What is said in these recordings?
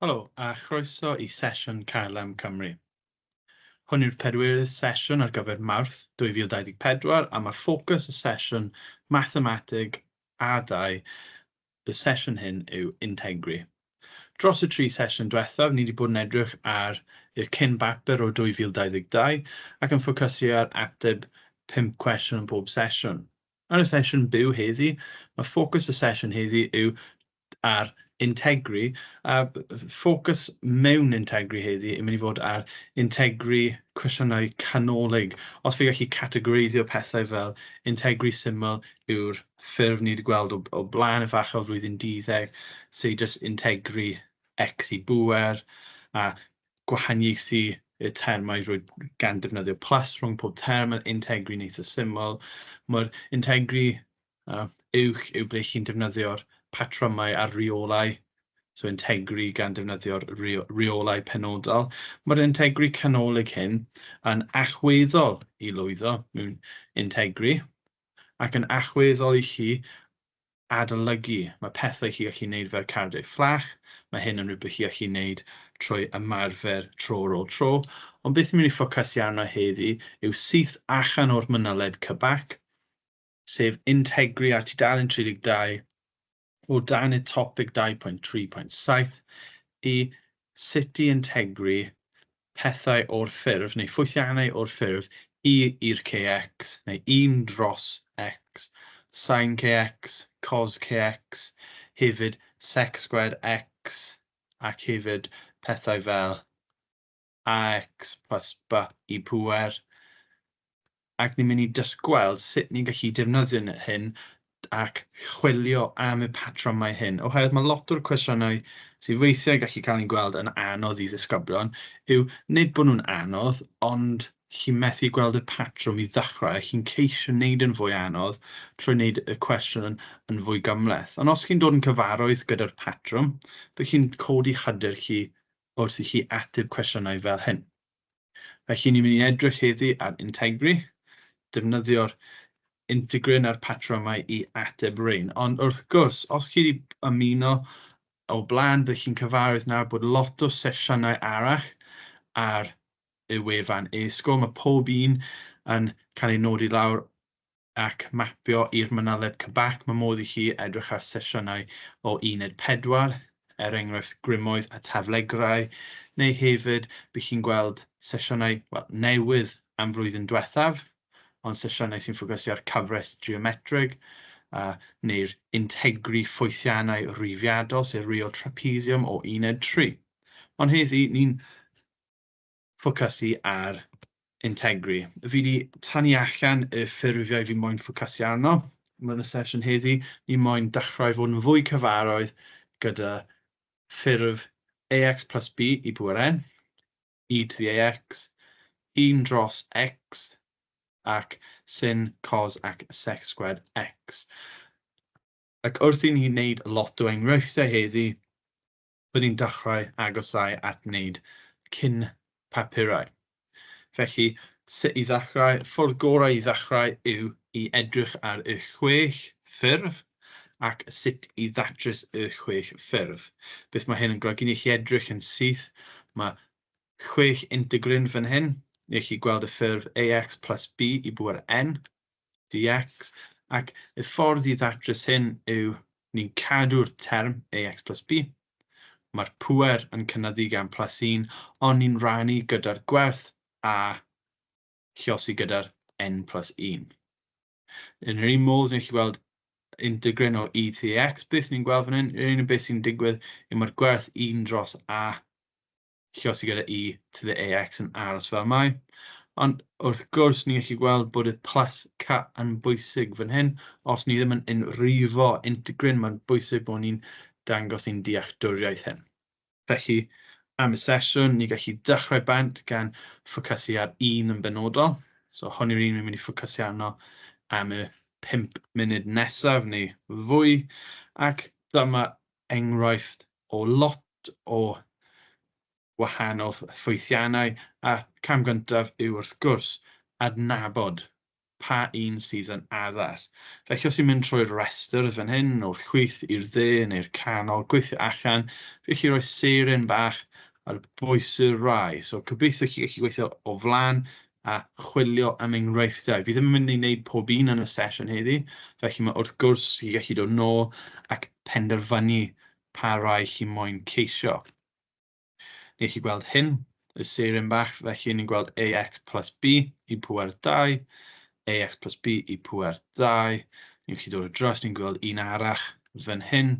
Helo a chroeso i sesiwn Carlam Cymru. Hwn yw'r pedwerydd sesiwn ar gyfer Mawrth 2024 a mae ffocws y sesiwn Mathemateg A2 y sesiwn hyn yw Integri. Dros y tri sesiwn diwethaf, ni wedi bod yn edrych ar y cyn bapur o 2022 ac yn ffocysu ar ateb 5 cwestiwn yn pob sesiwn. Yn y sesiwn byw heddi, mae ffocws y sesiwn heddi yw ar Integri, a ffocws mewn Integri heddi yn mynd i fod ar Integri cwestiynau canolig. Os fi gallu categoreiddio pethau fel Integri syml yw'r ffurf ni wedi gweld o blaen efallai o flwyddyn 12, sef jyst Integri x i bŵer, a gwahaniaethu y termau drwy gan defnyddio plus rhwng pob term yn Integri'n eitha syml. Mae'r Integri uwch yw ble chi'n defnyddio'r patrymau a'r rheolau, so Integri gan defnyddio'r rheolau penodol. Mae'r Integri canolig hyn yn allweddol i lwyddo mewn Integri ac yn allweddol i chi adolygu. Mae pethau chi gallu gwneud fel cardiau fflach, mae hyn yn rhywbeth chi gallu gwneud trwy ymarfer tro ar ôl tro, ond beth ni'n mynd i ffocysu arno heddi yw syth allan o'r manyleb CBAC, sef Integri ar tudalen 32 o dan y topic 2.3.7 i sut i integri pethau o'r ffurf neu ffwythiannau o'r ffurf e i'r kx neu 1 dros x, sin kx, cos kx, hefyd sec squared x ac hefyd pethau fel ax plus b i pŵer, ac ni'n mynd i jyst gweld sut ni'n gallu defnyddio hyn ac chwilio am y patrymau hyn. Oherwydd mae lot o'r cwestiynau sydd weithiau gallu cael ein gweld yn anodd i ddisgyblion yw nid bod nhw'n anodd, ond chi'n methu gweld y patrwm i ddechrau, chi'n ceisio wneud yn fwy anodd trwy wneud y cwestiwn yn fwy gymhleth. Ond os chi'n dod yn cyfarwydd gyda'r patrwm, bydd chi'n codi hyder chi wrth i chi ateb cwestiynau fel hyn. Felly ni'n mynd i edrych heddi ar Integri, defnyddio'r integrin a'r patrymau i ateb rhain. Ond wrth gwrs, os chi wedi ymuno o blaen, bydd chi'n cyfarwydd nawr bod lot o sesiynau arall ar y wefan e-sgol. Mae pob un yn cael ei nodi lawr ac mapio i'r manyleb CBAC. Mae modd i chi edrych ar sesiynau o uned 4, er enghraifft grymoedd a taflegrau, neu hefyd bydd chi'n gweld sesiynau, wel, newydd am flwyddyn diwethaf, ond sesiynau sy'n ffocysu ar cyfres geometrig, neu'r integri ffwythiannau rhifiadol, sef real trapezium o uned 3. Ond heddi, ni'n ffocysu ar Integri. Fi wedi tynnu allan y ffurfiau fi moyn ffocysu arno mewn y sesiwn heddi. Ni moyn dechrau fod yn fwy cyfarwydd gyda ffurf ax plus b i pŵer n, e to the ax, 1 dros x, ac sin, cos ac sec squared x. Ac wrth i ni wneud lot o enghreifftiau heddi, byddwn ni'n dechrau agosáu at wneud cyn papurau. Felly, sut i ddechrau? Ffordd gorau i ddechrau yw i edrych ar y chwech ffurf ac sut i ddatrys y chwech ffurf. Beth mae hyn yn golygu? Ni chi edrych yn syth. Mae chwech integrin fan hyn. Ni chi gweld y ffurf ax plus b i bŵer n dx, ac y ffordd i ddatrys hyn yw ni'n cadw'r term ax plus b, mae'r pŵer yn cynyddu gan plus 1, ond ni'n rannu gyda'r gwerth a lliosi gyda'r n plus 1. Yn yr un modd, ni'n gallu gweld integrin o e to the x, beth ni'n gweld fan hyn, yr unig beth sy'n digwydd yw mae'r gwerth 1 dros a lliosi gyda e to the ax yn aros fel mae. Ond wrth gwrs, ni'n gallu gweld bod y plus c yn bwysig fan hyn. Os ni ddim yn unrhyfo integrin, mae'n bwysig bod ni'n dangos ein dealltwriaeth hyn. Felly, am y sesiwn, ni gallu dechrau bant gan ffocysu ar un yn benodol. So hwn yw'r un ni'n mynd i ffocysu arno am y 5 munud nesaf neu fwy. Ac dyma enghraifft o lot o wahanol ffwythiannau, a cam gyntaf yw wrth gwrs adnabod Pa un sydd yn addas? Felly os i'n mynd trwy'r rhestr fan hyn, o'r chwith i'r dde neu'r canol, gweithio allan, fi gallu rhoi seren bach ar bwys y rai. So gobeithio chi gallu gweithio o flaen a chwilio am enghreifftiau. Fi ddim yn mynd i wneud pob un yn y sesiwn heddi, felly mae wrth gwrs chi gallu dod nôl ac penderfynu pa rai chi moyn ceisio. Ni gallu gweld hyn, y seren bach, felly ni'n gweld ax plus b i pŵer 2, ax plus b i pŵer 2. Ni'n gallu dod o dros, ni'n gweld un arall fan hyn,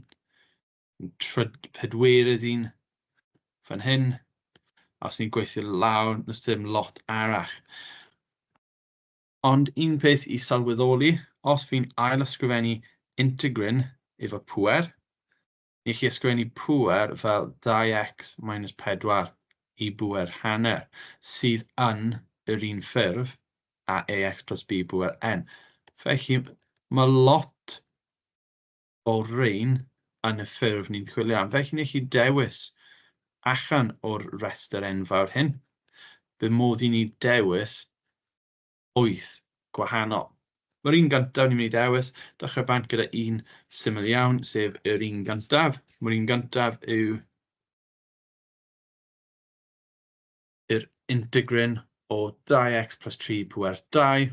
pedwerydd un fan hyn. Os ni'n gweithio lawr, nes ddim lot arall. Ond un peth i sylweddoli, os fi'n ail ysgrifennu integrin efo pŵer, ni chi ysgrifennu pŵer fel 2x minus 4 i bŵer hanner, sydd yn yr un ffurf a ax plus b bŵer n. Felly mae lot o rein yn y ffurf ni'n chwilio am. Felly ni chi dewis allan o'r rhestr enfawr hyn. Bydd modd i ni dewis 8 gwahanol. Mae'r un gyntaf ni'n mynd i dewis, dechrau bant gyda un syml iawn, sef yr un gyntaf. Mae'r un gyntaf yw yr integrin o 2x plus 3 pŵer 2,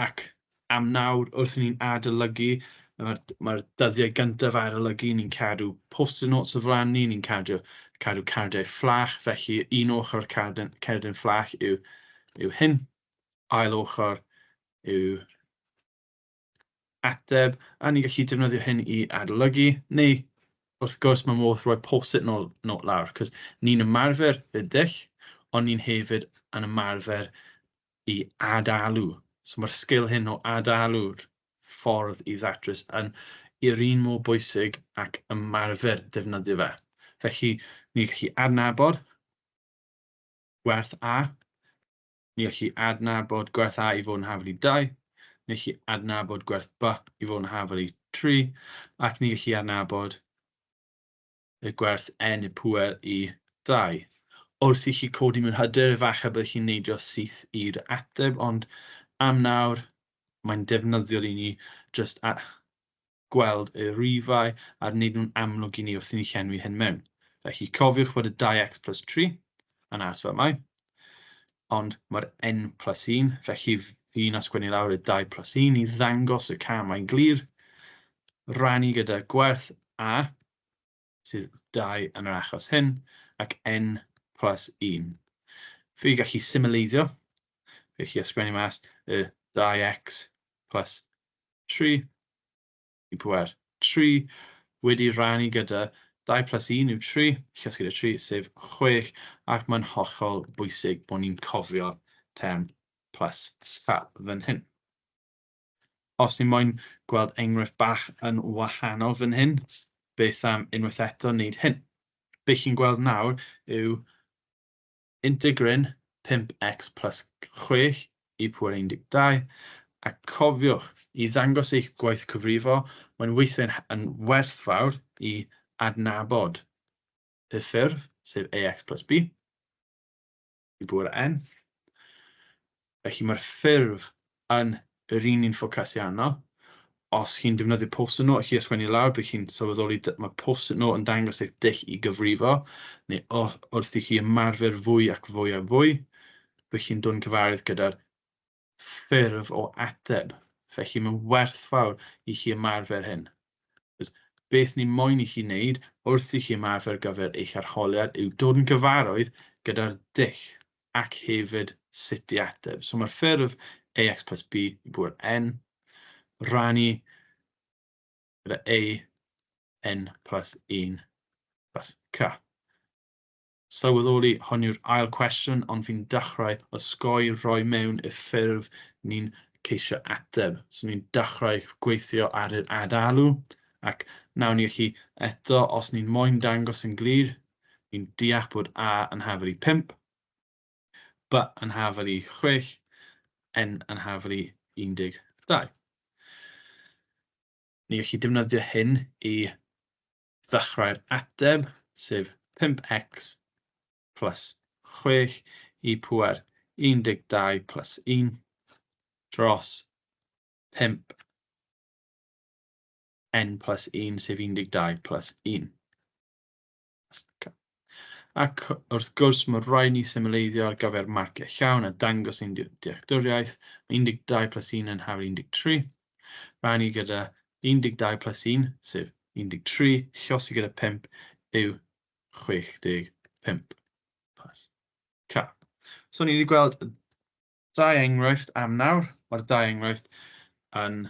ac am nawr, wrth i ni'n adolygu, mae'r mae dyddiau gyntaf adolygu, ni'n cadw post-it notes o flaen ni, ni'n cadw, cadw cardiau fflach, felly un ochr cerdyn, cerdyn fflach yw, yw hyn, ail ochr yw ateb, a ni'n gallu defnyddio hyn i adolygu, neu wrth gwrs mae modd rhoi post-it note lawr, cos ni'n ymarfer y dull, ond ni'n hefyd yn ymarfer i adalw. So mae'r sgil hyn o adalw'r ffordd i ddatrys yn i'r un mor bwysig ac ymarfer defnyddio fe. Felly ni'n gallu adnabod gwerth A, ni gallu adnabod gwerth A i fod yn hafal i 2, ni gallu adnabod gwerth B i fod yn hafal i 3, ac ni gallu adnabod y gwerth N y pŵer i 2. Wrth i chi codi mewn hyder, efallai byddwch chi'n neidio syth i'r ateb, ond am nawr, mae'n defnyddiol i ni jyst a gweld y rifau a wneud nhw'n amlwg i ni wrth i ni llenwi hyn mewn. Felly cofiwch bod y 2x plus 3 yn aros fel mae, ond mae'r n plus 1, felly fi'n ysgrifennu lawr y 2 plus 1 i ddangos y camau'n glir, rannu gyda gwerth a, sydd 2 yn yr achos hyn, ac n plus 1. Fi gallu symleiddio, felly ysgrifennu mas y 2x plus 3 i pŵer 3 wedi rannu gyda 2 plus 1 yw 3, llusg gyda 3, sef 6, ac mae'n hollol bwysig bod ni'n cofio'r term plus ca fan hyn. Os ni moyn gweld enghraifft bach yn wahanol fan hyn, beth am unwaith eto wneud hyn? Be chi'n gweld nawr yw integrin 5x plus 6 i pŵer 12, a cofiwch i ddangos eich gwaith cyfrifo, mae'n weithiau'n yn werthfawr i adnabod y ffurf, sef ax plus b, i bŵer n. Felly mae'r ffurf yn yr un ni'n ffocysu arno. Os chi'n defnyddio post-it note, chi ysgrifennu lawr, bydd chi'n sylweddoli mae post-it note yn dangos eich dull i gyfrifo, neu wrth i chi ymarfer fwy ac fwy a fwy, bydd chi'n dod yn cyfarwydd gyda'r ffurf o ateb. Felly mae'n werthfawr i chi ymarfer hyn. Beth ni moyn i chi wneud wrth i chi ymarfer gyfer eich arholiad yw dod yn gyfarwydd gyda'r dull ac hefyd sut i ateb. So mae'r ffurf ax plus b i bŵer n, rannu gyda a n plus 1 plus c. Sylweddoli, hwn yw'r ail cwestiwn, ond fi'n dechrau osgoi rhoi mewn y ffurf ni'n ceisio ateb. So ni'n dechrau gweithio ar yr adalw, ac nawn ni gallu eto, os ni'n moyn dangos yn glir, ni'n deall bod A yn hafal i 5, B yn hafal i 6, N yn hafal i 12. Ni gallu defnyddio hyn i ddechrau'r ateb, sef 5x plus 6 i pŵer 12 plus 1 dros 5 n plus 1, sef 12 plus 1. Ac wrth gwrs, mae rhaid ni symleiddio ar gyfer marciau llawn a dangos ein dealltwriaeth. Mae 12 plus 1 yn hafal 13. Rhannu gyda 12 plus 1, sef 13, llosi gyda 5 yw 65 plus K. So ni wedi gweld dau enghraifft am nawr. Mae'r dau enghraifft yn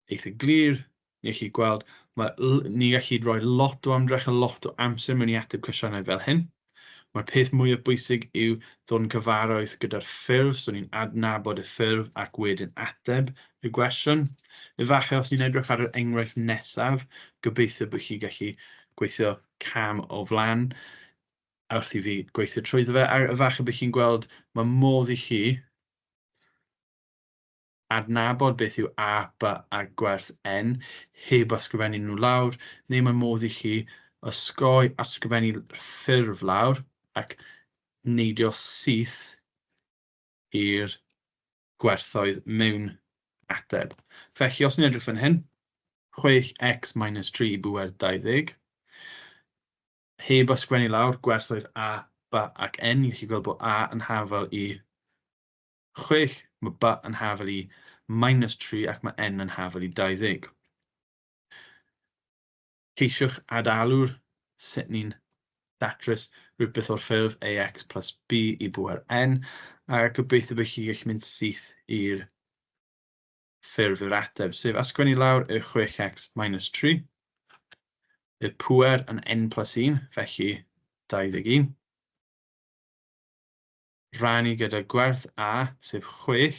eitha glir. Ni gallu gweld, ni gallu rhoi lot o ymdrech a lot o amser mewn i ateb cwestiynau fel hyn. Mae'r peth mwyaf bwysig yw ddod yn cyfarwydd gyda'r ffurf, so ni'n adnabod y ffurf ac wedyn ateb y gwestiwn. Efallai os ni'n edrych ar yr enghraifft nesaf, gobeithio bod chi gallu gweithio cam o flaen wrth i fi gweithio trwyddo fe, a efallai bod chi'n gweld mae modd i chi adnabod beth yw A, B a gwerth N heb ysgrifennu nhw lawr, neu mae modd i chi osgoi ysgrifennu ffurf lawr ac neidio syth i'r gwerthoedd mewn ateb. Felly, os ni'n edrych fan hyn, 6x minus 3 i bŵer 20, heb ysgrifennu lawr gwerthoedd A, B ac N, ni'n gallu gweld bod A yn hafal i 6, mae B yn hafal i minus 3 ac mae N yn hafal i 20. Ceisiwch adalw'r sut ni'n datrys rhywbeth o'r ffurf AX plus B i bŵer N, a gobeithio bod chi gallu mynd syth i'r ffurf yw'r ateb, sef ysgrifennu lawr y 6x minus 3, y pŵer yn n plus 1, felly 21, rannu gyda gwerth a, sef 6,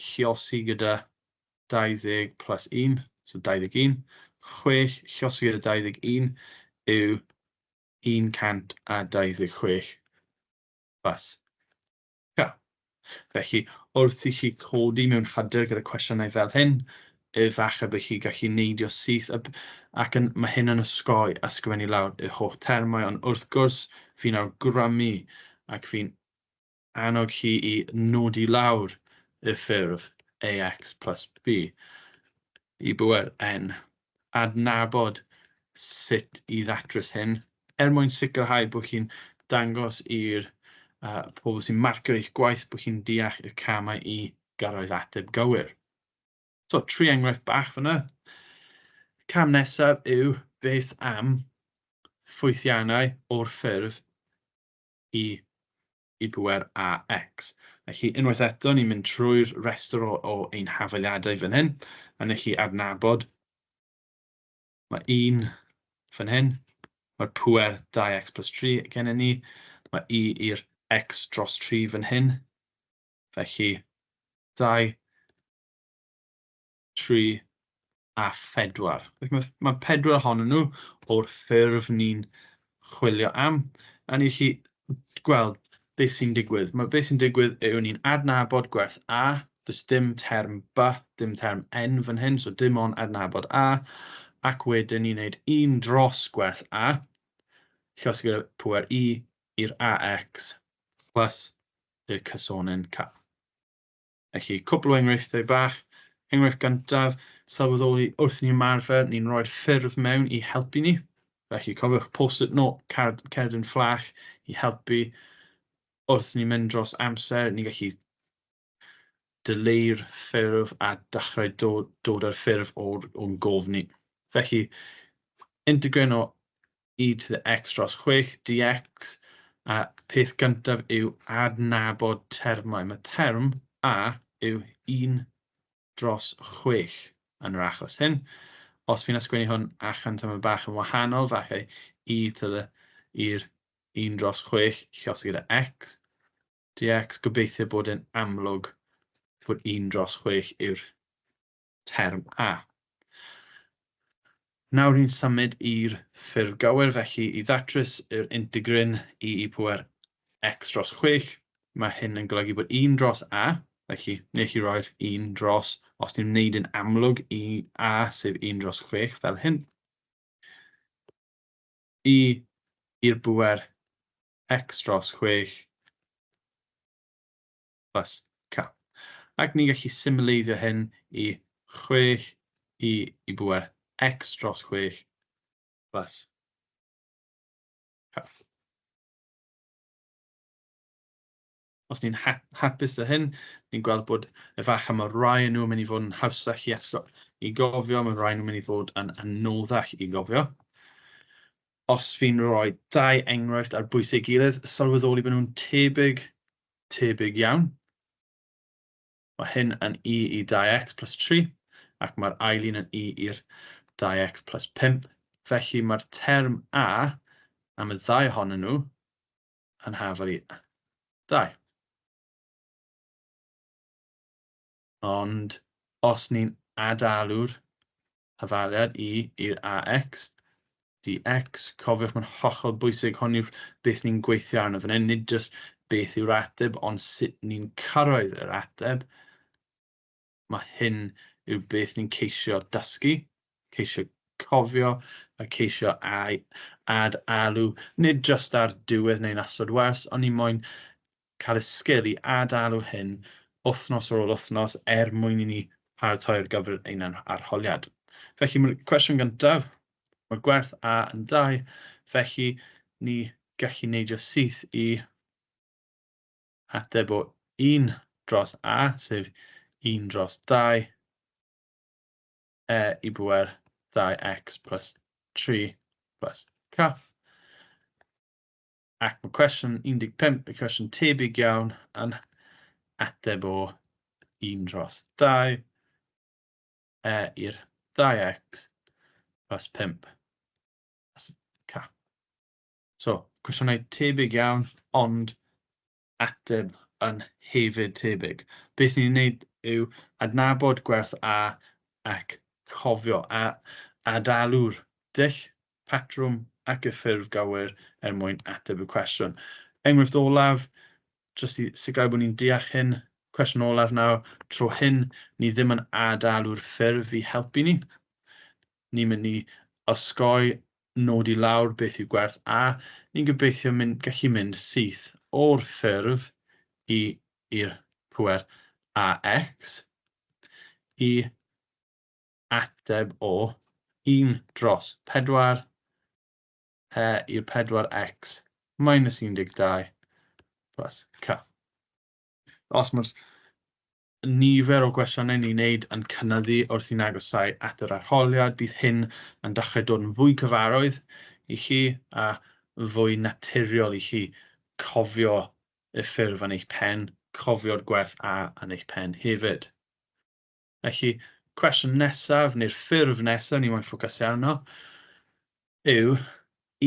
lliosi gyda 20 plus 1, so 21, 6 lliosi gyda 21 yw 126 plus K. Felly, wrth i chi codi mewn hyder gyda cwestiynau fel hyn, efallai bod chi gallu neidio syth, ac mae hyn yn osgoi ysgrifennu lawr y holl termau, ond wrth gwrs, fi'n awgrymu ac fi'n annog chi i nodi lawr y ffurf AX plus B i bŵer N. Adnabod sut i ddatrys hyn, er mwyn sicrhau bod chi'n dangos i'r pobl sy'n marcio eich gwaith bod chi'n deall y camau i gyrraedd ateb gywir. So, tri enghraifft bach fyna. Cam nesaf yw beth am ffwythiannau o'r ffurf i i bŵer AX. Felly, unwaith eto, ni'n mynd trwy'r rhestr o ein hafaliadau fan hyn, a wnes i adnabod mae 1 fan hyn, mae'r pŵer 2x plus 3 gennym ni, mae e i'r x dros 3 fan hyn, felly 2, 3 a 4. Felly mae 4 ohonyn nhw o'r ffurf ni'n chwilio am, a ni chi gweld beth sy'n digwydd. Mae beth sy'n digwydd yw ni'n adnabod gwerth A, does dim term B, dim term N fan hyn, so dim ond adnabod A, ac wedyn ni'n gwneud 1 dros gwerth A, lluosi gyda pŵer E i'r AX plus y cysonyn K. Felly, cwpl o enghreifftiau bach. Enghraifft gyntaf, sylweddoli wrth i ni ymarfer, ni'n rhoi'r ffurf mewn i helpu ni. Felly, cofiwch post-it note, cerdyn fflach i helpu wrth ni mynd dros amser. Ni'n gallu dileu'r ffurf a dechrau dod â'r ffurf o'n gof ni. Felly, integrin o e to the x dros 6 dx, a peth gyntaf yw adnabod termau. Mae term a yw 1 dros 6 yn yr achos hyn. Os fi'n ysgrifennu hwn allan tyma bach yn wahanol, falle e to the i'r 1 dros 6 lluosi gyda x dx, gobeithio bod yn amlwg bod 1 dros 6 yw'r term a. Nawr ni'n symud i'r ffurf gywir, felly i ddatrys yr integrin e i pŵer x dros 6, mae hyn yn golygu bod 1 dros a, felly wnes i roi'r 1 dros, os ni'n wneud yn amlwg i a, sef 1 dros 6 fel hyn, e i'r bŵer x dros 6 plus k. Ac ni'n gallu symleiddio hyn i 6 e i bŵer x dros 6 plus k. Os ni'n hapus â hyn, ni'n gweld bod efallai mae rai nhw yn mynd i fod yn hawsach i gofio, mae rai nhw'n mynd i fod yn anoddach i gofio. Os fi'n rhoi dau enghraifft ar bwys ei gilydd, sylweddoli bod nhw'n tebyg, tebyg iawn. Mae hyn yn e i 2x plus 3, ac mae'r ail un yn e i'r 2x plus 5. Felly mae'r term a am y ddau ohonyn nhw yn hafal i 2. Ond os ni'n adalw'r hafaliad e i'r ax dx, cofiwch mae'n hollol bwysig, hwn yw beth ni'n gweithio arno fan hyn, nid jyst beth yw'r ateb, ond sut ni'n cyrraedd yr ateb. Mae hyn yw beth ni'n ceisio dysgu, ceisio cofio a ceisio ad-alw, nid jyst ar diwedd neu'n ystod wers, ond ni moyn cael y sgil i adalw hyn wythnos ar ôl wythnos er mwyn i ni paratoi ar gyfer ein arholiad. Felly mae'r cwestiwn gyntaf, mae'r gwerth A yn 2, felly ni gallu neidio syth i ateb o 1 dros A, sef 1 dros 2, e i bŵer 2x plus 3 plus k. Ac mae cwestiwn 15, y cwestiwn tebyg iawn, yn ateb o 1 dros 2 e i'r 2x plus 5 plus k. So, cwestiynau tebyg iawn, ond ateb yn hefyd tebyg. Beth ni'n wneud yw adnabod gwerth A ac cofio a adalw'r dull, patrwm ac y ffurf gywir er mwyn ateb y cwestiwn. Enghraifft olaf, jyst i sicrhau bod ni'n deall hyn, cwestiwn olaf nawr, tro hyn ni ddim yn adalw'r ffurf i helpu ni. Ni'n mynd i osgoi nodi lawr beth yw gwerth A. Ni'n gobeithio gallu mynd syth o'r ffurf i'r pŵer AX i ateb o 1 dros 4 e i'r 4x minus 12 plus k. Os mae'r nifer o gwestiynau ni'n wneud yn cynyddu wrth i'n agosau at yr arholiad, bydd hyn yn dechrau dod yn fwy cyfarwydd i chi a fwy naturiol i chi cofio y ffurf yn eich pen, cofio'r gwerth A yn eich pen hefyd. Felly, cwestiwn nesaf, neu'r ffurf nesaf ni moyn ffocysu arno, yw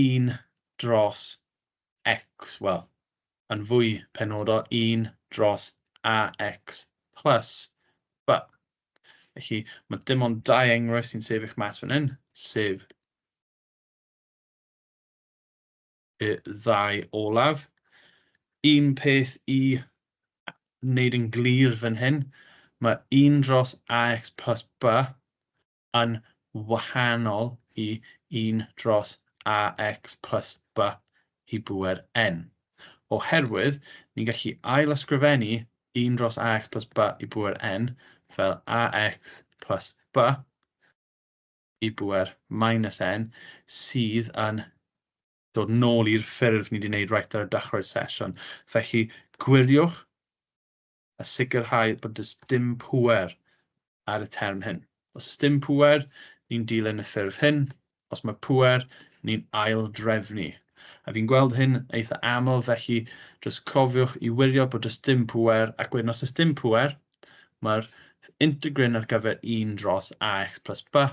1 dros x, wel, yn fwy penodol, 1 dros ax plus b. Felly, mae dim ond dau enghraifft sy'n sefyll mas fan hyn, sef y ddau olaf. Un peth i wneud yn glir fan hyn, mae 1 dros ax plus b yn wahanol i 1 dros ax plus b i bŵer n. Oherwydd, ni'n gallu ail-ysgrifennu 1 dros ax plus b i bŵer n fel ax plus b i bŵer minus n sydd yn dod nôl i'r ffurf ni wedi wneud right ar y dechrau'r sesiwn. Felly, gwiriwch a sicrhau bod does dim pŵer ar y term hyn. Os oes dim pŵer, ni'n dilyn y ffurf hyn. Os mae pŵer, ni'n ail-drefnu. A fi'n gweld hyn eitha aml, felly jyst cofiwch i wirio bod does dim pŵer, ac wedyn os oes dim pŵer, mae'r integrin ar gyfer 1 dros ax plus b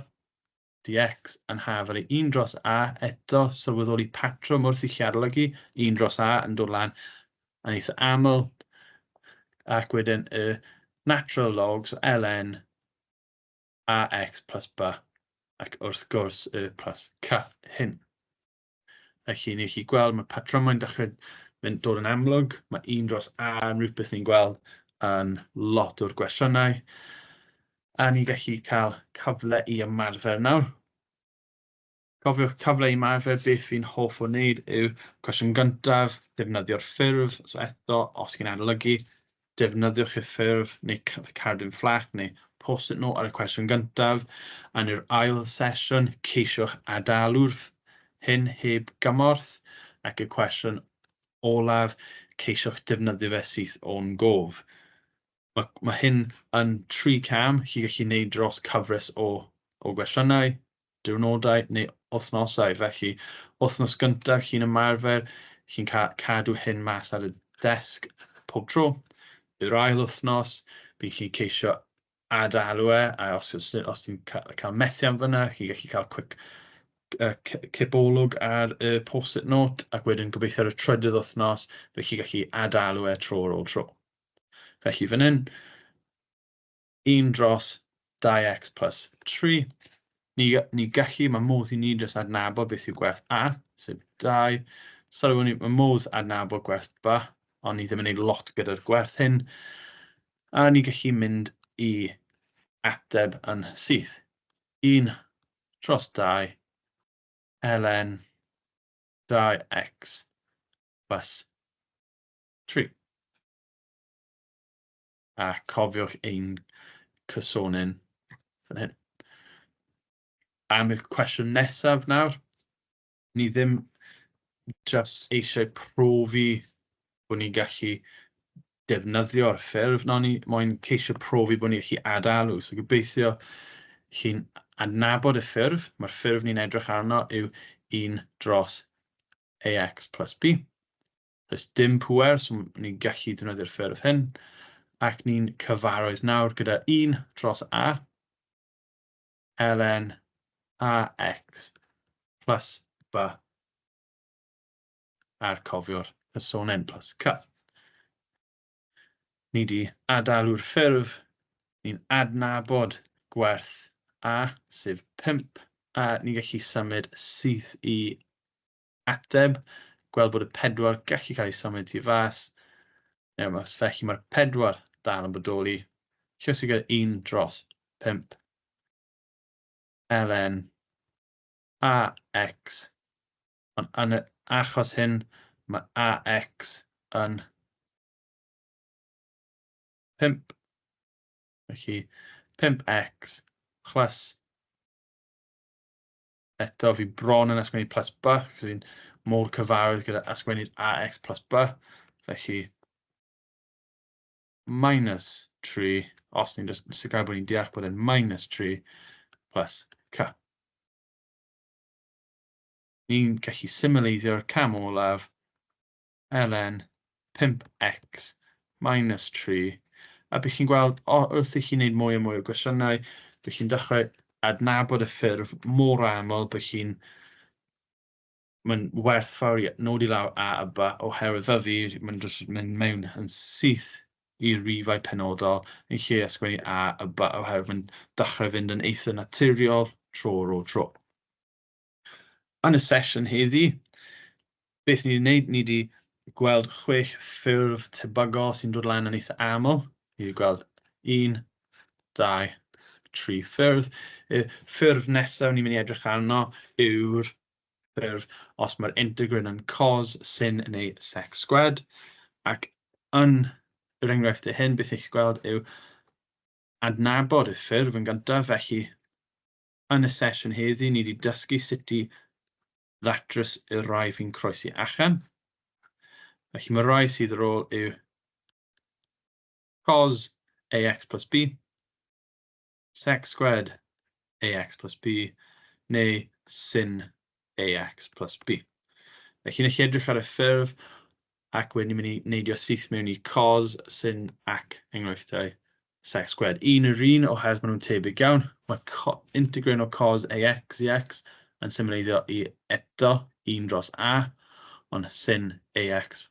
dx yn hafal i 1 dros a eto, sylweddoli patrwm wrth i chi arolygu, 1 dros a yn dod lan yn eitha aml, ac wedyn y natural log, so ln ax plus b, ac wrth gwrs y plus c hyn. Felly ni'n gallu gweld mae patrymau'n dechrau mynd dod yn amlwg, mae 1 dros a yn rhywbeth ni'n gweld yn lot o'r gwestiynau, a ni'n gallu cael cyfle i ymarfer nawr. Cofiwch cyfle i ymarfer, beth fi'n hoff o wneud yw cwestiwn gyntaf, defnyddio'r ffurf, so eto, os chi'n adolygu, Defnyddiwch y ffurf neu cardyn fflach neu post-it note ar y cwestiwn gyntaf. Yn yr ail sesiwn, ceisiwch adalw'r hyn heb gymorth. Ac y cwestiwn olaf, ceisiwch defnyddio fe syth o'n gof. Mae hyn yn 3 cam chi gallu gwneud dros cyfres o gwestiynau, diwrnodau neu wythnosau. Felly, wythnos gyntaf chi'n ymarfer, chi'n cadw hyn mas ar y desg pob tro. Yr ail wythnos, bydd chi'n ceisio adalw e, a os ti'n cael methiant fyna, chi'n gallu cael quick cipolwg ar y post-it note, ac wedyn gobeithio ar y trydydd wythnos, bydd chi'n gallu adalw e tro ar ôl tro. Felly fan hyn, 1 dros 2x plus 3. Ni gallu, mae modd i ni jyst adnabod beth yw gwerth A, sef 2. Sylwwn ni, mae modd adnabod gwerth B, ond ni ddim yn gwneud lot gyda'r gwerth hyn. A ni gallu mynd i ateb yn syth. 1 dros 2 ln 2x plus 3. A cofiwch ein cysonyn fan hyn. Am y cwestiwn nesaf nawr, ni ddim jyst eisiau profi bod ni'n gallu defnyddio'r ffurf, na ni moyn ceisio profi bod ni'n gallu adalw. So gobeithio chi'n adnabod y ffurf. Mae'r ffurf ni'n edrych arno yw 1 dros ax plus b. Does dim pŵer, so ni'n gallu defnyddio'r ffurf hyn. Ac ni'n cyfarwydd nawr gyda 1 dros a ln ax plus b a'r cofio'r cysonyn plus c. Ni di adalw'r ffurf, ni'n adnabod gwerth a, sef 5, a ni'n gallu symud syth i ateb, gweld bod y 4 gallu cael ei symud tu fas. Felly mae'r 4 dal yn bodoli, lle sydd gyda 1 dros 5 ln ax, ond yn y achos hyn mae ax yn 5, felly 5x plus, eto fi bron yn ysgrifennu plus b, achos fi'n mor cyfarwydd gyda ysgrifennu ax plus b, felly minus 3, os ni'n just sicrhau bod ni'n deall bod e'n minus 3 plus c. Ni'n gallu symleiddio'r cam olaf ln 5x minus 3, a bych chi'n gweld wrth i chi wneud mwy a mwy o gwestiynau, bych chi'n dechrau adnabod y ffurf mor aml, bych chi'n mae'n werthfawr i nodi lawr A a B, oherwydd fel fi, mae'n jyst mynd mewn yn syth i rifau penodol yn lle ysgrifennu A a B, oherwydd mae'n dechrau fynd yn eitha naturiol tro ar ôl tro. Yn y sesiwn heddi, beth ni wedi gwneud, ni wedi gweld 6 ffurf tebygol sy'n dod lan yn eitha aml. Ni wedi gweld 1, 2, 3 ffurf. Y ffurf nesaf ni'n mynd i edrych arno yw'r ffurf os mae'r integral yn cos, sin neu sec squared. Ac yn yr enghraifft hyn, beth eich gweld yw adnabod y ffurf yn gyntaf. Felly, yn y sesiwn heddi, ni wedi dysgu sut i ddatrys y rai fi'n croesi allan. Felly, mae rai sydd ar ôl yw cos ax plus b, sec squared ax plus b, neu sin ax plus b. Felly, wnes i edrych ar y ffurf ac wedyn ni'n mynd i neidio syth mewn i cos, sin ac enghreifftiau sec squared. Un yr un, oherwydd maen nhw'n tebyg iawn. Mae integral o cos ax i x yn symleiddio i eto 1 dros a, ond sin ax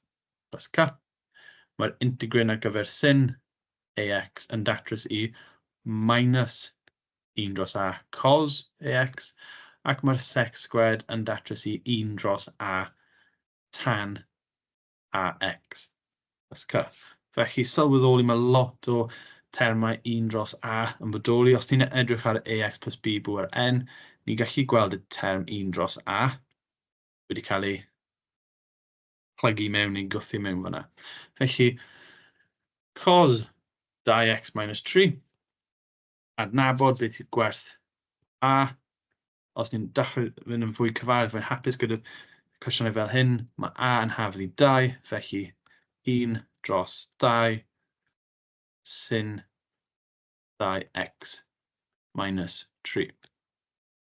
plus c. Mae'r integral ar gyfer sin ax yn datrys i minus 1 dros a cos ax, ac mae'r sec squared yn datrys i 1 dros a tan ax plus c. Felly sylweddoli mae lot o termau 1 dros a yn bodoli. Os ni'n edrych ar ax plus b bwer n, ni'n gallu gweld y term 1 dros a wedi cael ei plygu mewn neu gwthio mewn fyna. Felly, Cos 2x minus 3, adnabod beth yw'r gwerth a. Os ni'n dechrau fynd yn fwy cyfarwydd, fwy hapus gyda cwestiynau fel hyn, mae a yn hafal i 2, felly 1 dros 2 sin 2x minus 3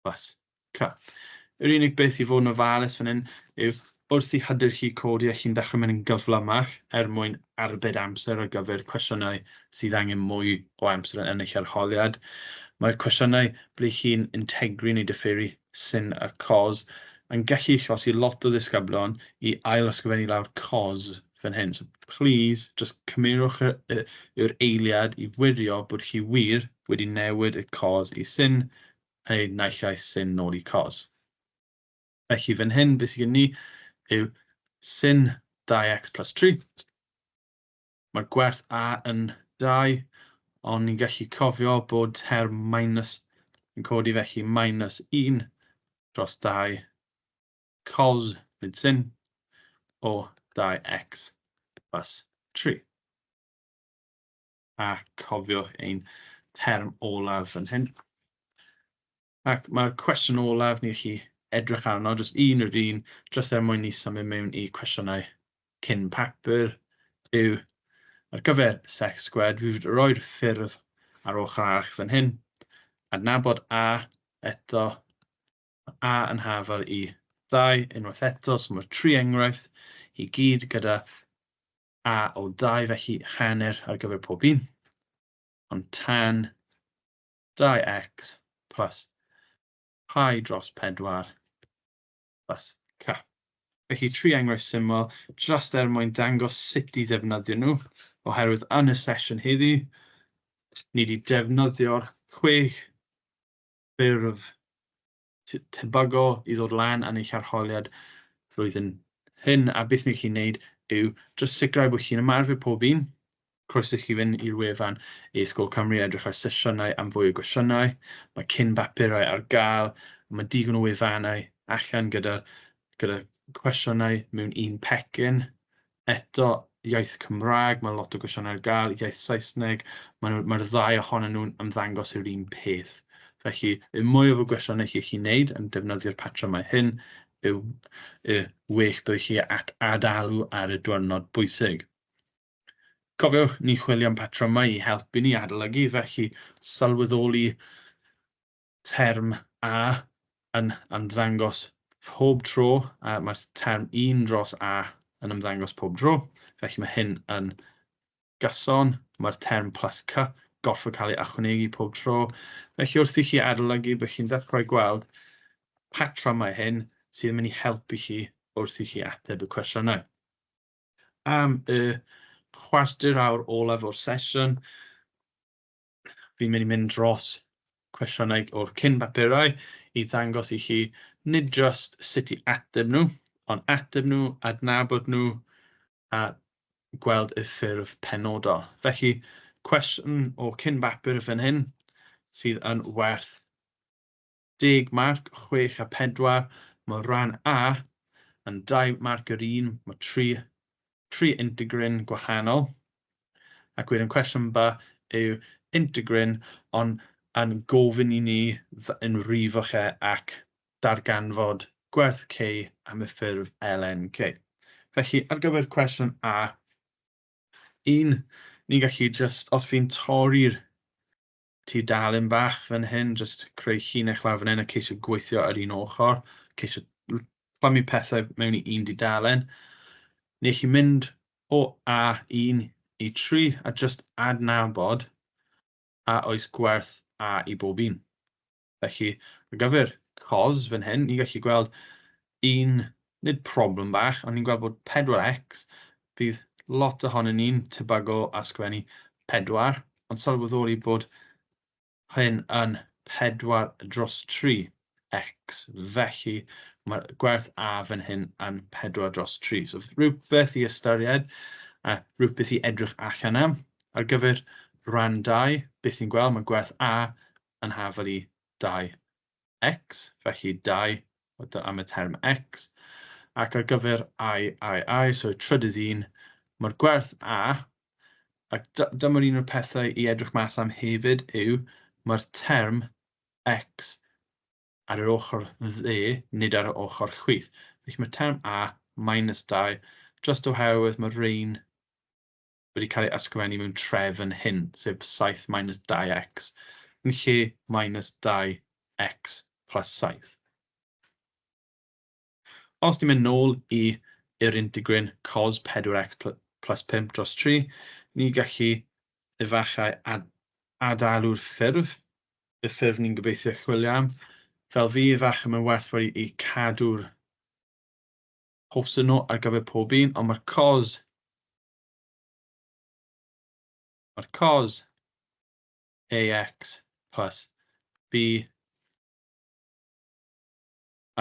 plus c. Yr unig beth i fod yn ofalus fan hyn yw wrth i hyder chi codi a chi'n dechrau mynd yn gyflymach er mwyn arbed amser ar gyfer cwestiynau sydd angen mwy o amser yn eich arholiad. Mae'r cwestiynau ble chi'n integru neu diferu sin a cos yn gallu achosi lot o ddisgyblion i ail ysgrifennu lawr cos fan hyn. So please, just cymerwch yr eiliad i wirio bod chi wir wedi newid y cos i sin, neu naill ai sin nôl i cos. Felly fan hyn, beth sydd gen ni yw sin 2x plus 3. Mae'r gwerth a yn 2, ond ni'n gallu cofio bod term minus yn codi, felly minus 1 dros 2 cos, nid sin, o 2x plus 3. A cofiwch ein term olaf fan hyn. Ac mae'r cwestiwn olaf ni chi edrych arno, jyst un o'r un, jyst er mwyn ni symud mewn i cwestiynau cyn papur, yw ar gyfer sec squared, fi wedi roi'r ffurf ar ochr arall fan hyn, adnabod a eto, a yn hafal i 2 unwaith eto, so mae'r tri enghraifft i gyd gyda a o 2, felly hanner ar gyfer pob un, ond tan 2x plus pi dros 4 plus c. Felly tri enghraifft syml, jyst er mwyn dangos sut i ddefnyddio nhw, oherwydd yn y sesiwn heddi, ni wedi defnyddio'r 6 ffurf tebygol i ddod lan yn eich arholiad flwyddyn hyn, a beth ni chi'n neud yw jyst sicrhau bod chi'n ymarfer pob un. Croeso i chi fynd i'r wefan e-sgol Cymru, edrych ar sesiynau am fwy o gwestiynau. Mae cyn bapurau ar gael, mae digon o wefannau allan gyda cwestiynau mewn un pecyn. Eto, iaith Cymraeg, mae lot o gwestiynau ar gael, iaith Saesneg, mae'r ddau ohonyn nhw'n ymddangos yw'r un peth. Felly, y mwy o gwestiynau chi chi'n neud yn defnyddio'r patrymau hyn, y well byddwch chi at adalw ar y diwrnod bwysig. Cofiwch, ni chwilio am patrymau i helpu ni adolygu, felly sylweddoli term A yn ymddangos pob tro, a mae'r term 1 dros A yn ymddangos pob tro, felly mae hyn yn gyson, mae'r term plus C gorfod cael ei ychwanegu pob tro. Felly wrth i chi adolygu, byddwch chi'n dechrau gweld patrymau hyn sydd yn mynd i helpu chi wrth i chi ateb y cwestiynau. Am y chwarter awr olaf o'r sesiwn, fi'n mynd i mynd dros cwestiynau o'r cyn bapurau i ddangos i chi nid jyst sut i ateb nhw, ond ateb nhw, adnabod nhw a gweld y ffurf penodol. Felly, cwestiwn o cyn bapur fan hyn sydd yn werth 10 marc, 6 a 4. Mae rhan A yn 2 marc yr un, mae 3 integrin gwahanol. Ac wedyn cwestiwn B yw integrin, ond yn gofyn i ni yn rifo che ac darganfod gwerth K am y ffurf LNK. Felly, ar gyfer cwestiwn A, un, ni'n gallu just, os fi'n torri'r tudalen bach fan hyn, just creu llinell lawr fan hyn a ceisio gweithio ar un ochr, ceisio plymu pethau mewn i un dudalen. Neu chi mynd o A1 i 3 a just adnabod a oes gwerth A i bob un. Felly, ar gyfer cos fan hyn, ni'n gallu gweld un, nid problem bach, ond ni'n gweld bod 4x, bydd lot ohonyn ni'n tebygol a sgwennu 4, ond sylweddoli bod hyn yn 4 dros 3x, felly mae'r gwerth A fan hyn yn 4 dros 3. So rhywbeth i ystyried a rhywbeth i edrych allan am. Ar gyfer rhan 2, beth ni'n gweld, mae gwerth A yn hafal i 2x, felly 2 am y term x, ac ar gyfer I, I, I, so trydydd un, mae'r gwerth A Ac dyma'r un o'r pethau i edrych mas am hefyd yw mae'r term x ar yr ochr dde, nid ar yr ochr chwith. Felly mae term a minus 2, just oherwydd mae rhain wedi cael ei ysgrifennu mewn trefn hyn, sef 7 minus 2x, yn lle minus 2x plus 7. Os ni'n mynd nôl i yr integrin cos 4x plus 5 dros 3, ni gallu efallai adalw'r ffurf, y ffurf ni'n gobeithio chwilio am. Fel fi, efallai mae'n werth wedi i cadw'r post-it note ar gyfer pob un, ond mae'r cos ax plus b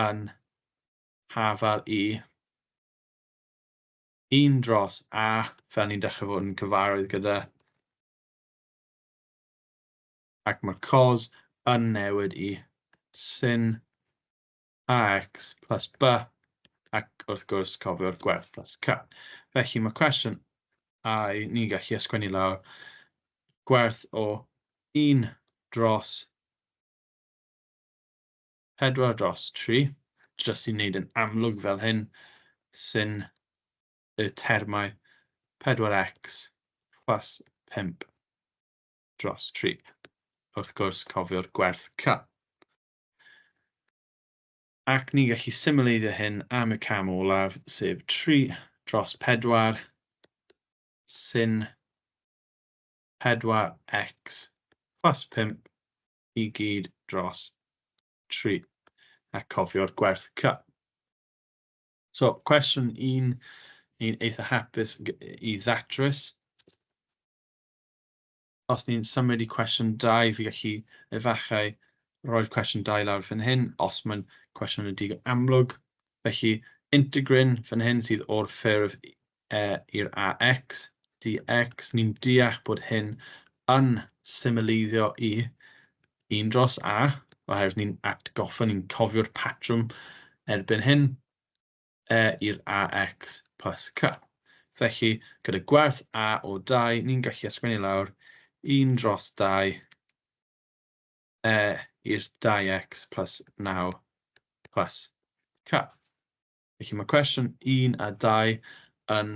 yn hafal i 1 dros a, fel ni'n dechrau fod yn cyfarwydd gyda, ac mae'r cos yn newid i sin ax plus b, ac wrth gwrs cofio'r gwerth plus c. Felly mae cwestiwn A, ni'n gallu ysgrifennu lawr gwerth o 1 dros 4 dros 3, jyst i wneud yn amlwg fel hyn, sin y termau 4x plus 5 dros 3. Wrth gwrs, cofio'r gwerth c. Ac ni'n gallu symleiddio hyn am y cam olaf, sef 3 dros 4 sin 4x plus 5 i gyd dros 3. A cofio'r gwerth c. So, cwestiwn 1, ni'n eitha hapus i ddatrys. Os ni'n symud i cwestiwn 2, fi gallu efallai roi'r cwestiwn 2 lawr fan hyn, os mae'n cwestiwn yn digon amlwg. Felly, integrin fan hyn sydd o'r ffurf e i'r ax dx, ni'n deall bod hyn yn symleiddio i 1 dros a, oherwydd ni'n atgoffa, ni'n cofio'r patrwm erbyn hyn, e i'r ax plus c. Felly, gyda gwerth a o 2, ni'n gallu ysgrifennu lawr 1 dros 2 e i'r 2x plus 9 plus c. Felly mae cwestiwn 1 a 2 yn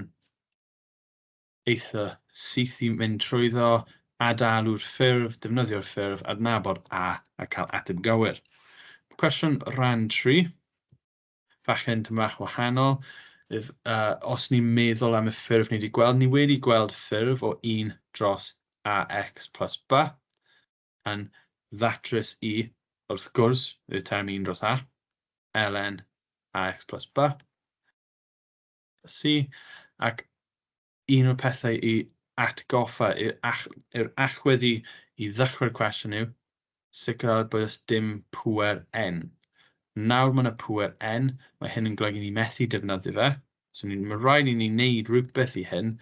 eitha syth i mynd trwyddo, adalw'r ffurf, defnyddio'r ffurf, adnabod a a cael ateb gywir. Cwestiwn rhan 3, falle'n tamaid bach wahanol. Os ni'n meddwl am y ffurf ni wedi gweld, ni wedi gweld ffurf o 1 dros ax plus b yn ddatrys i, wrth gwrs, y term 1 dros a, ln ax plus b, c, ac un o'r pethau i atgoffa, i'r allwedd i ddechrau'r cwestiwn yw sicrhau bod oes dim pŵer n. Nawr mae yna pŵer n, mae hyn yn golygu ni methu defnyddio fe, so mae rhaid i ni wneud rhywbeth i hyn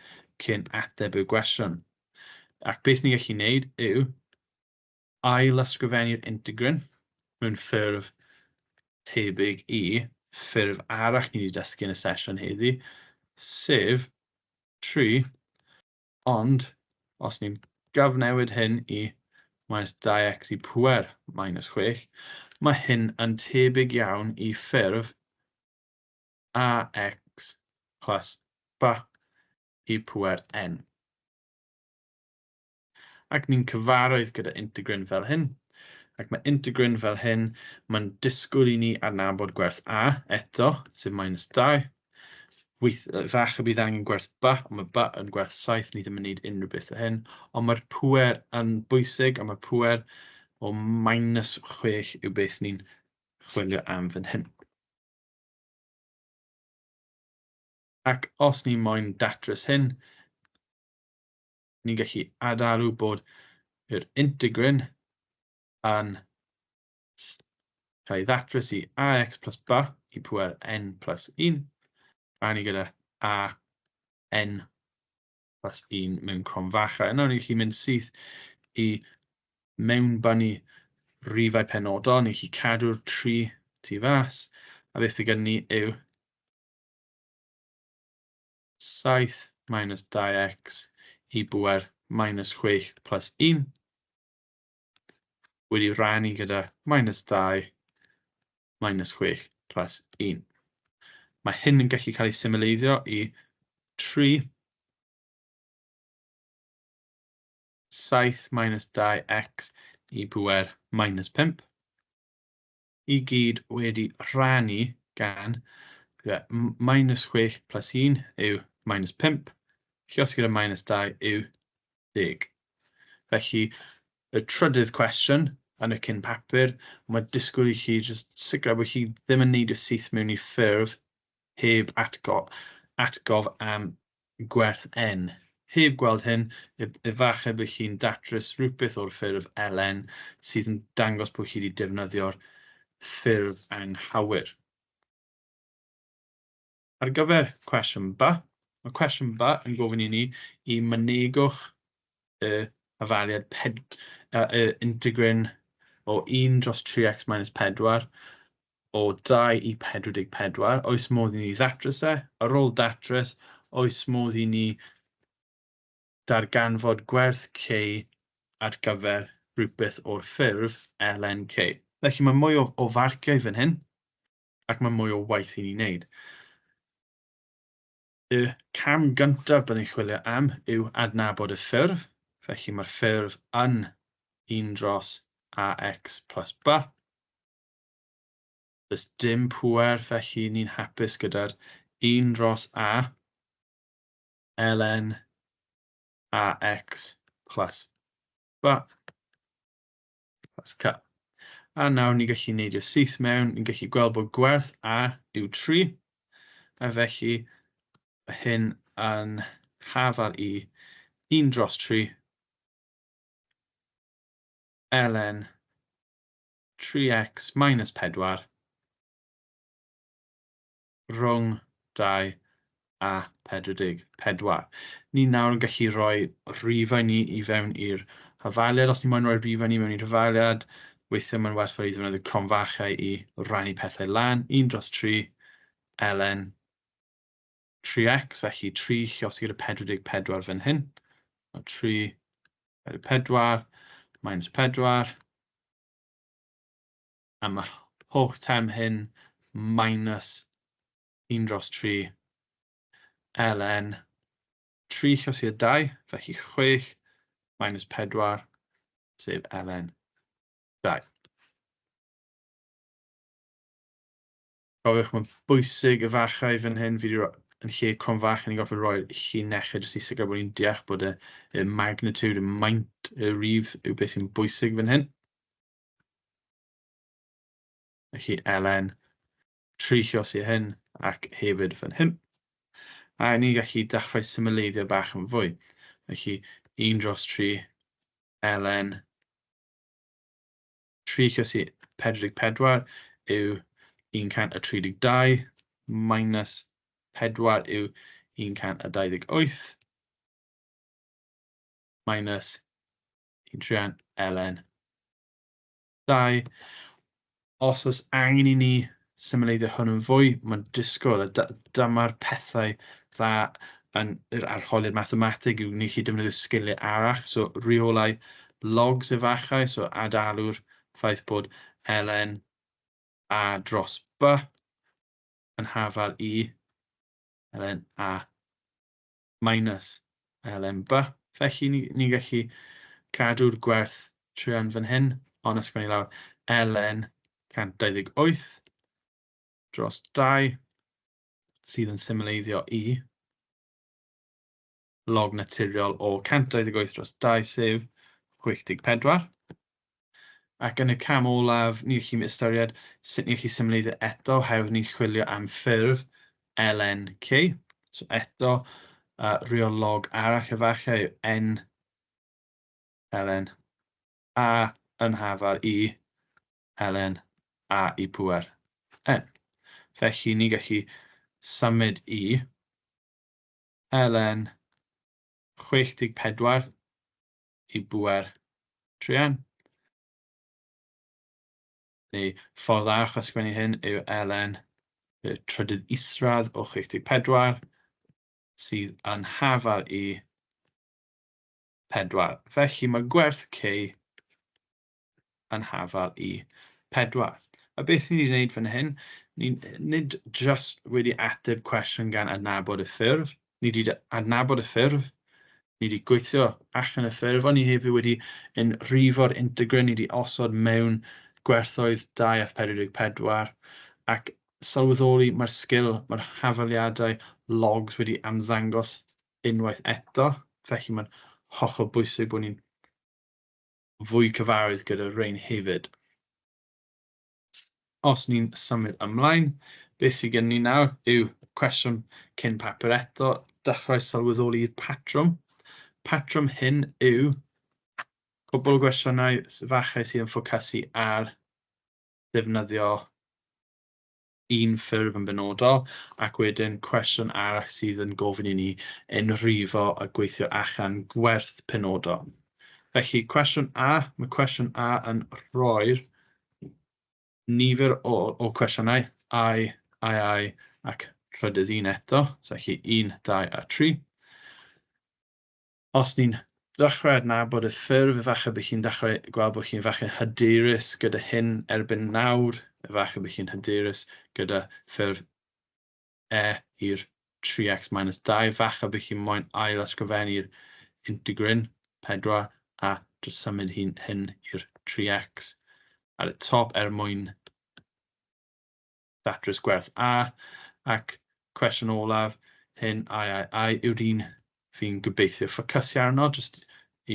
cyn ateb y gwestiwn. Ac beth ni'n gallu wneud yw ail ysgrifennu'r integrin mewn ffurf tebyg i ffurf arall ni wedi dysgu yn y sesiwn heddi, sef 3, ond os ni'n gyfnewid hyn i minus 2x i pŵer minus 6, mae hyn yn tebyg iawn i ffurf ax plus b i pŵer n. Ac ni'n cyfarwydd gyda integrin fel hyn. Ac mae integrin fel hyn, mae'n disgwyl i ni adnabod gwerth a eto, sef minus 2. Falle bydd angen gwerth b, ond mae b yn gwerth 7, ni ddim yn gwneud unrhyw beth o hyn. Ond mae'r pŵer yn bwysig, a mae'r pŵer o minus 6 yw beth ni'n chwilio am fan hyn. Ac os ni moyn datrys hyn, ni'n gallu adalw bod yr integrin yn cael ei ddatrys i ax plus b i pŵer n plus 1, a ni gyda a n plus 1 mewn cromfachau. Yna ni'n gallu mynd syth i mewnbynnu rhifau penodol, ni'n gallu cadw'r 3 tu fas, a beth fydd gen ni yw 7 minus 2x i bwer minus 6 plus 1 wedi rannu gyda minus 2 minus 6 plus 1. Mae hyn yn gallu cael ei symleiddio i 3 7 minus 2x i bwer minus 5 i gyd wedi rhannu gan minus 6 plus 1 yw minus 5, lluosi gyda minus 2 yw 10. Felly, y trydydd cwestiwn yn y cyn papur, mae disgwyl i chi jyst sicrhau bod chi ddim yn neidio syth mewn i ffurf heb atgof am gwerth n. Heb gweld hyn, efallai bod chi'n datrys rhywbeth o'r ffurf ln sydd yn dangos bod chi wedi defnyddio'r ffurf anghywir. Ar gyfer cwestiwn B, mae cwestiwn B yn gofyn i ni i mynegwch y hafaliad y integrin o 1 dros 3x minus 4 o 2 i 44. Oes modd i ni ddatrys e? Ar ôl datrys, oes modd i ni darganfod gwerth k ar gyfer rhywbeth o'r ffurf ln k? Felly mae mwy o farciau fan hyn, ac mae mwy o waith i ni wneud. Y cam gyntaf byddwn ni'n chwilio am yw adnabod y ffurf. Felly mae'r ffurf yn 1 dros ax plus b. Does dim pŵer, felly ni'n hapus gyda'r 1 dros a ln ax plus b plus c. A nawr ni'n gallu neidio syth mewn, ni'n gallu gweld bod gwerth a yw 3, a felly mae hyn yn hafal i 1 dros 3 ln 3x minus 4 rhwng 2 a 44. Ni nawr yn gallu rhoi rhifau ni i fewn i'r hafaliad. Os ni moyn rhoi rhifau ni mewn i'r hafaliad, weithiau mae'n werthfawr i ddefnyddio cromfachau i rannu pethau lan. 1 dros 3 ln 3x, felly 3 lluosi gyda 44 fan hyn. 3, 4, minus 4. A mae holl term hyn minus 1 dros 3 ln 3 lluosi 2, felly 6 minus 4, sef ln 2. Cofiwch, mae'n bwysig efallai fan hyn, fi wedi yn lle cromfach, ni'n gorfod rhoi llinellau jyst i sicrhau bod ni'n deall bod y magnitude, y maint, y rif yw beth sy'n bwysig fan hyn. Felly ln 3 lluosi hyn ac hefyd fan hyn. A ni'n gallu dechrau symleiddio bach yn fwy. Felly 1 dros 3 ln 3 lluosi 44 yw 132 minus 4 yw 128 minus 1 ln 2. Os oes angen i ni symleiddio hwn yn fwy, mae'n disgwyl, a dyma'r pethau dda yn yr arholiad mathemateg yw ni chi defnyddio sgiliau arall, so rheolau logs efallai, so adalw'r ffaith bod ln a dros b yn hafal i ln a minus ln b. Felly ni'n gallu cadw'r gwerth truan fan hyn, ond ysgrifennu lawr ln 128 dros 2 sydd yn symleiddio i log naturiol o 128 dros 2, sef 64. Ac yn y cam olaf, ni'n gallu ystyried sut ni'n gallu symleiddio eto, oherwydd ni'n chwilio am ffurf ln k. So eto, rheol log arall efallai yw n ln a yn hafal i ln a i pŵer n. Felly ni'n gallu symud i ln 64 i bŵer 3n. Neu ffordd arall o ysgrifennu hyn yw ln y trydydd isradd o 64 sydd yn hafal i 4. Felly mae gwerth K yn hafal i 4. A beth ni wedi gwneud fan hyn, ni nid just wedi ateb cwestiwn gan adnabod y ffurf, ni wedi adnabod y ffurf, ni wedi gweithio allan y ffurf, ond ni hefyd wedi yn rhifo'r integrin, ni wedi osod mewn gwerthoedd 2 a 44, ac sylweddoli mae'r sgil, mae'r hafaliadau logs wedi ymddangos unwaith eto, felly mae'n hollol bwysig bod ni'n fwy cyfarwydd gyda rhain hefyd. Os ni'n symud ymlaen, beth sydd gen ni nawr yw cwestiwn cyn papur eto, dechrau sylweddoli'r patrwm. Patrwm hyn yw cwbl o gwestiynau fachau sydd yn ffocysu ar ddefnyddio un ffurf yn benodol, ac wedyn cwestiwn arall sydd yn gofyn i ni enrifo a gweithio allan gwerth penodol. Felly cwestiwn A, mae cwestiwn A yn rhoi'r nifer o cwestiynau, I, I, I ac trydydd un eto, so felly 1, 2 a 3. Os ni'n dechrau adnabod y ffurf, efallai bod chi'n dechrau gweld bod chi'n falle hyderus gyda hyn erbyn nawr, efallai bod chi'n hyderus gyda ffurf e i'r 3x minus 2, falle bod chi'n moyn ail ysgrifennu'r integrin 4 a jyst symud hyn i'r 3x ar y top er mwyn datrys gwerth A. Ac cwestiwn olaf, hyn I, I, I yw'r un fi'n gobeithio ffocysu arno, jyst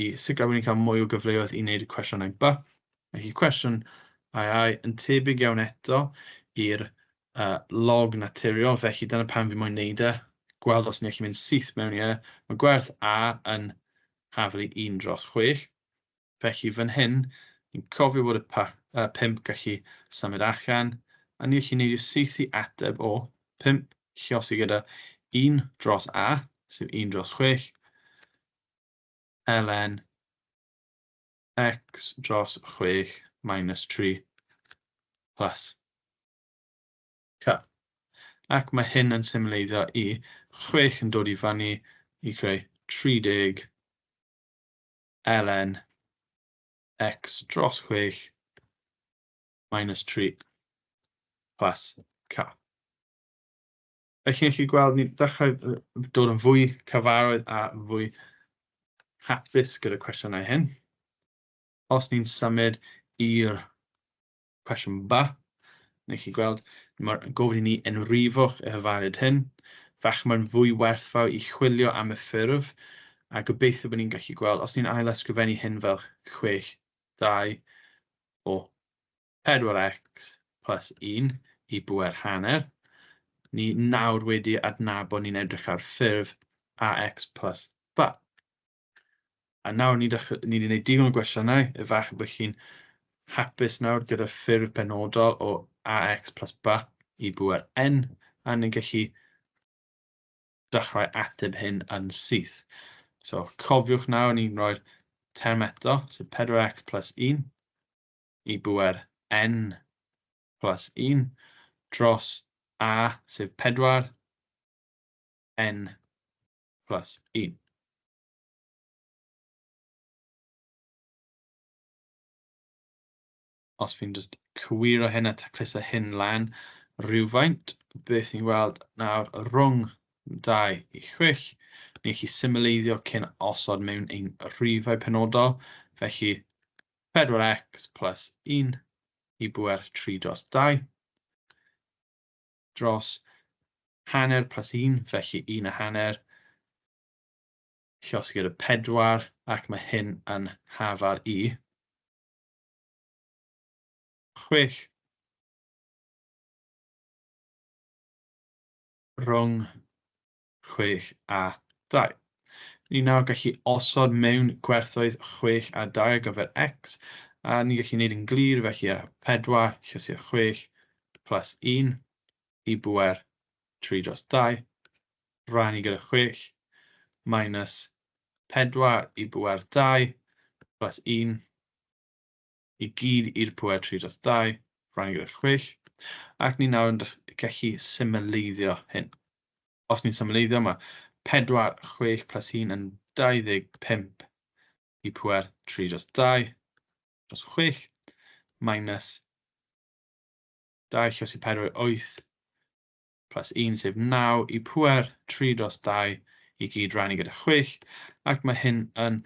i sicrhau bod ni'n cael mwy o gyfleoedd i wneud y cwestiynau B. Felly cwestiwn I, I yn tebyg iawn eto i'r log naturiol, felly dyna pam fi moyn wneud e. Gweld os ni'n gallu mynd syth mewn i e. Mae gwerth A yn haflu 1 dros 6. Felly fan hyn, ni'n cofio bod y 5 gallu symud allan, a ni'n gallu gwneud y syth i ateb o 5 lliosi gyda 1 dros A, sef 1 dros 6, ln x dros 6 minus 3 plus c. Ac mae hyn yn symleiddio i 6 yn dod i fyny i creu 30 ln x dros 6 minus 3 plus c. Felly chi'n gallu gweld ni'n dechrau dod yn fwy cyfarwydd a fwy hapus gyda cwestiynau hyn. Os ni'n symud i'r cwestiwn B, neu chi gweld, mae'r gofyn i ni enrifwch y hyfaliad hyn. Fach mae'n fwy werthfawr i chwilio am y ffurf, a gobeithio bod ni'n gallu gweld, os ni'n ail ysgrifennu hyn fel 6, 2 o 4x plus 1 i bwer hanner, ni nawr wedi adnabod ni'n edrych ar ffurf ax plus b. A nawr ni wedi gwneud digon o gwestiynau, efallai bod chi'n hapus nawr gyda ffurf penodol o ax plus b i bwer n, a ni'n gallu dechrau ateb hyn yn syth. So cofiwch nawr ni'n rhoi'r term eto, sef 4x plus 1 i bwer n plus 1 dros a, sef 4, n plus 1. Os fi'n just cywiro hyn a tacluso hyn lan rhywfaint, beth ni'n weld nawr rhwng 2 i 6, ni'n gallu symleiddio cyn osod mewn ein rhifau penodol, felly 4x plus 1 i bwer 3 dros 2 dros hanner plus 1, felly 1 a hanner, lliosi gyda 4, ac mae hyn yn hafal i 6 rhwng 6 a 2. Ni nawr gallu osod mewn gwerthoedd 6 a 2 ar gyfer x, a ni'n gallu gwneud yn glir, felly 4 lliosi 6 plus 1 i bwer 3 dros 2, rannu gyda 6, minus 4 i bwer 2 plus 1 i gyd i'r pwer 3 dros 2, rannu gyda 6, ac ni nawr yn gallu symleiddio hyn. Os ni'n symleiddio, mae 4, 6 plus 1 yn 25 i pwer 3 dros 2 dros 6 minus 2 llosgi 4 8 plus 1 sef 9 i pwer 3 dros 2 i gyd rannu gyda 6, ac mae hyn yn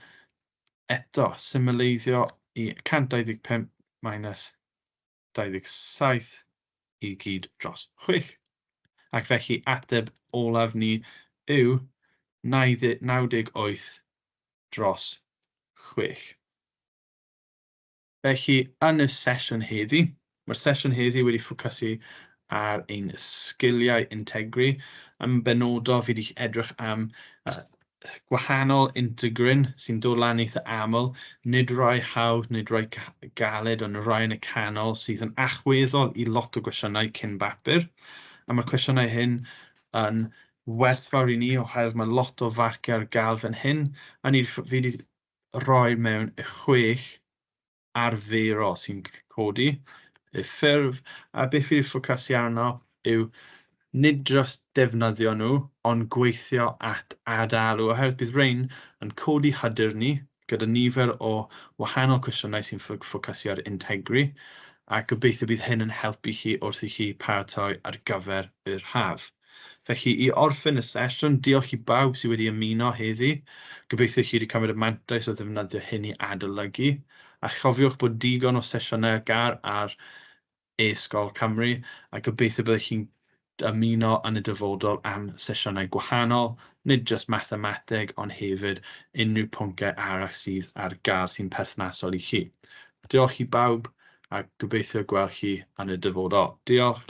eto symleiddio i 125 minus 27 i gyd dros 6. Ac felly ateb olaf ni yw 98 dros 6. Felly, yn y sesiwn heddi, mae'r sesiwn heddi wedi ffocysu ar ein sgiliau integru. Yn benodol, fi wedi edrych am gwahanol integrin sy'n dod lan eitha aml, nid rai hawdd, nid rai galed, ond rai yn y canol sydd yn allweddol i lot o gwestiynau cyn bapur. A mae'r cwestiynau hyn yn werthfawr i ni oherwydd mae lot o farciau ar gael fan hyn, a ni, fi wedi rhoi mewn y 6 arferol sy'n codi y ffurf, a beth fi wedi ffocysu arno yw nid dros defnyddio nhw, ond gweithio at adalw, oherwydd bydd rhain yn codi hyder ni gyda nifer o wahanol cwestiynau sy'n ffocysu ar integru, a gobeithio bydd hyn yn helpu chi wrth i chi paratoi ar gyfer yr haf. Felly, i orffen y sesiwn, diolch i bawb sydd wedi ymuno heddi. Gobeithio chi wedi cymryd y mantais o ddefnyddio hyn i adolygu. A chofiwch bod digon o sesiynau ar gael ar e-sgol Cymru, a gobeithio byddwch chi'n ymuno yn y dyfodol am sesiynau gwahanol, nid jyst mathemateg, ond hefyd unrhyw pynciau arall sydd ar gael sy'n perthnasol i chi. Diolch i bawb, a gobeithio gweld chi yn y dyfodol. Diolch.